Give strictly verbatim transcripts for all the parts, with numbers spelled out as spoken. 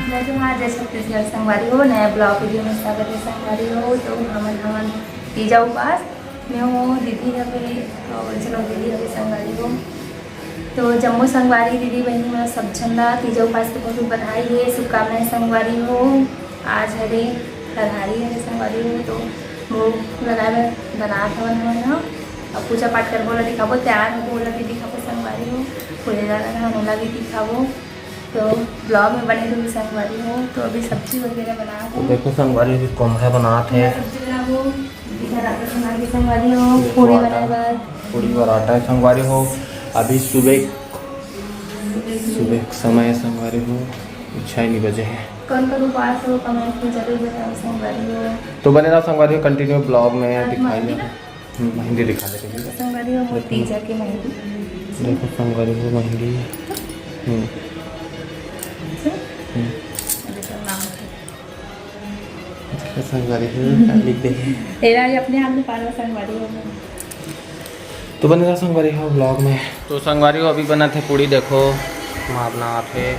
जय जोहार, जय छत्तीसगढ़ संगवारी हो, नया ब्लॉग वीडियो में स्वागत है संगवारी हो। तो हमन हमन तीजा उपास में हो, दीदी हवे, और चलो दीदी हवे संगवारी हो। तो जम्मो संगवारी दीदी बहिनी मन सब झन ला तीजा उपास के बहुत बधाई है, शुभकामनाएं संगवारी हो। आज हरे फरहारी हरे संगवारी हो, तो वो लगाए बर बनात हवन हमन ह। अब पूजा पाठ करबो, ओला दिखाबो, तैयार होबो, ओला भी दिखाबो संगवारी हो। पूजा डालना है, ओला भी दिखाबो। तो ब्लॉग में बने रहो संगवारी हो। तो अभी सब्जी वगैरह बना तो दो। देखो संगवारी, अभी कोम्हरा बनात है। मैं सब्जी बनाबो, इधर आके संगवारी, संगवारी हो, देखो पूरी आटा, बनाए बर। पूरी बर आटा है संगवारी हो। अभी सुबह, सुबह के समय है संगवारी हो, छः नहीं बजे है। कौन कौन उपास हो, कमेंट में जरूर बताओ संगवारी हो। तो बने रहो संगवारी हो, कंटिन्यू ब्लॉग में आज दिखाई मेहंदी देगा। ना? हम्म, मेहंदी दिखा दे, ठीक है? संगवारी हो, मोर तीजा के मेहंदी। देखो संगवारी हो, मेहंदी। हम्म। अच्छा? हम्म। अभी तो नाम है। देखो संगवारी हो, लिख दे। तेरा ये अपने हाथ में पालो संगवारी हो। तो बने रहो संगवारी हो ब्लॉग में। तो संगवारी हो, अभी बनत है पूड़ी, देखो माँ बनात है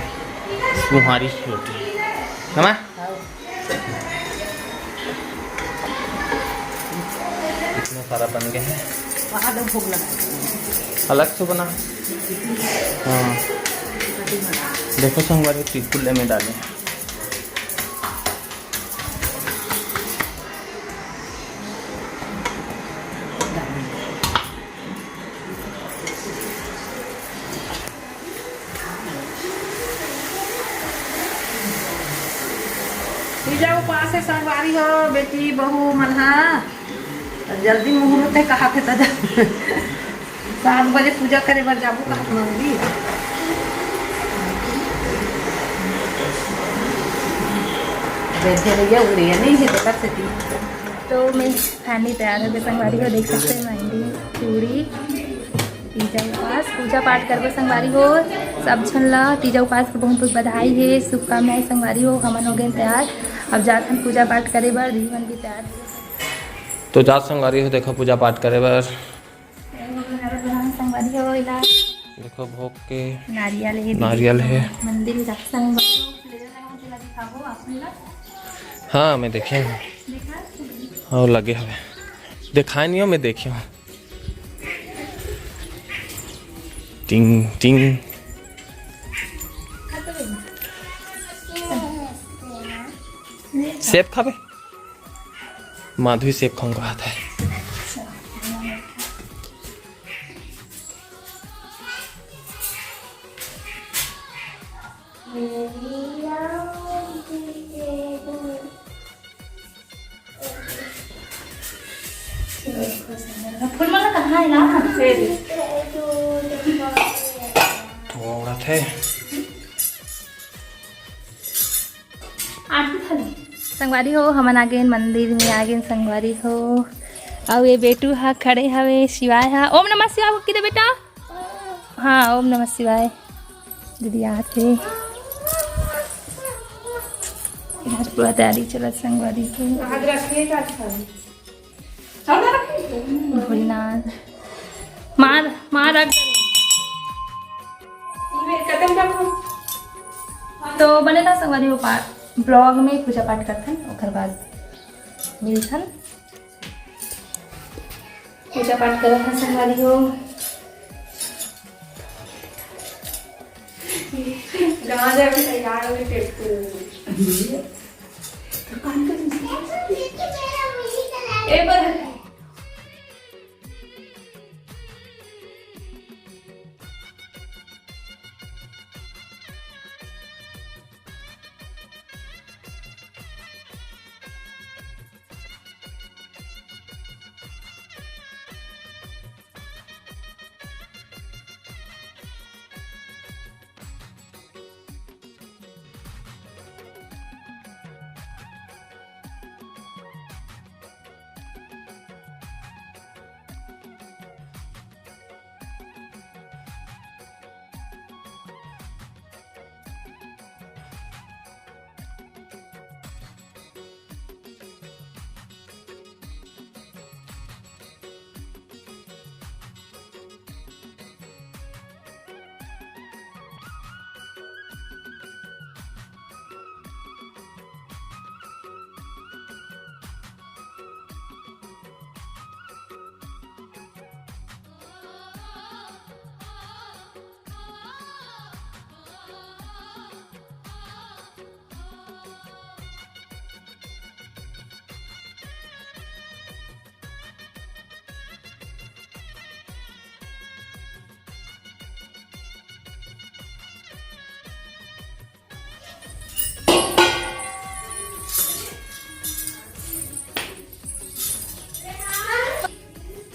सुहारी रोटी, है ना? इतना सारा बन गया है। वहाँ तो भोग लगा दो। अलग से बना। हाँ। देखो संगवारी, तिरकुल्ले में डाले। तीजा उपास है संगवारी हो, बेटी बहू मन हा। जल्दी मुहूर्त है, कहा थे त जा। सात बजे पूजा करे बर जाबो कहा मंदिर। बैठे भैया उड़े नहीं है तो कर सकती। तो मैं खानी तैयार हो गए संगवारी हो, देख सकते हैं मेहंदी, चूड़ी। तीजा उपास पूजा पाठ करबो संगवारी हो। सब झन ला तीजा उपास के बहुत बहुत बधाई है, शुभकामनाएं संगवारी हो। हमन हो गए तैयार, अब जात हन पूजा पाठ करे बर। दीदी मन भी तैयार हो गए। तो जात संगवारी हो, देखो पूजा पाठ करे बर। संगवारी हो, इला देखो भोग के नारियल है, नारियल है। मंदिर में जाके संगवारी हो, ले जाना है, मुझे दिखाबो आप मन ला। हाँ, मैं देखे हूँ। देखा? हाँ, लगे हवे। दिखाए नहीं हो, मैं देखे हूँ। टिंग टिंग। सेब खाबे? माधुरी सेब खाऊंगा, आता है। फूल मन कहाँ है ना? थोड़ा उड़त है। आरती खा ले। संगवारी हो, हमन आ गेन मंदिर में, आ गेन संगवारी हो। अउ ये बेटू हा खड़े हवे, शिवाय हा। ओम नमः शिवाय हो, किदे बेटा? हाँ, ओम नमः शिवाय। दीदी आत हे। इधर पूरा तैयारी चलत संगवारी हो। भोलेनाथ। मार, मार रख। तो बने रहा संगवारी हो, पा-, ब्लॉग में पूजा पाठ करथन, ओकर बाद मिलथन। पूजा पाठ करत हन संगवारी हो। गांजा भी तैयार हो गए, टेम्पो में। दुकान का दूसरा। ए पर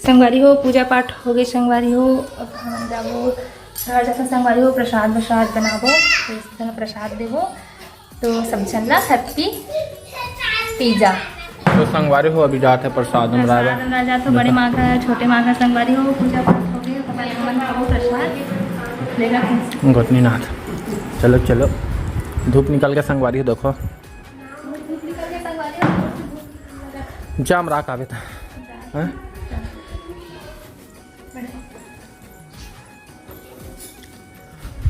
संगवारी हो, पूजा पाठ हो गए संगवारी हो। अब हमन जाबो घर जैसा संगवारी हो, प्रसाद वरसाद बनाबो, तो इस तरह प्रसाद देबो। तो सब झन ला happy तीजा। तो संगवारी हो, अभी जात हे प्रसाद हम राय प्रसाद हम राय जात हो, बड़े माँ का, छोटे माँ का संगवारी हो, पूजा पाठ हो गए, अब हमन खाबो प्रसाद। लेगा कौन सा? गोठनीनाथ। चलो चलो, धूप निकल के संगवारी हो, देखो। धूप निकल के संगवारी हो। जाम राख आवे त। हाँ?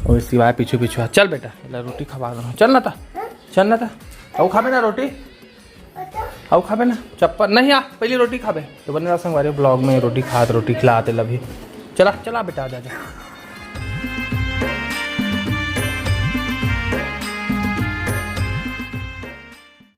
ओ शिवाय पीछू पीछू आ। चल बेटा, एला रोटी खवा दो। चल ना ता, चल ना ता। अउ खाबे ना रोटी? अउ खाबे ना? चप्पल नहीं आ, पहली रोटी खाबे। तो बने रहा संगवारी vlog में, रोटी खात, रोटी खिलात एला भी। चला चला बेटा, जा जा।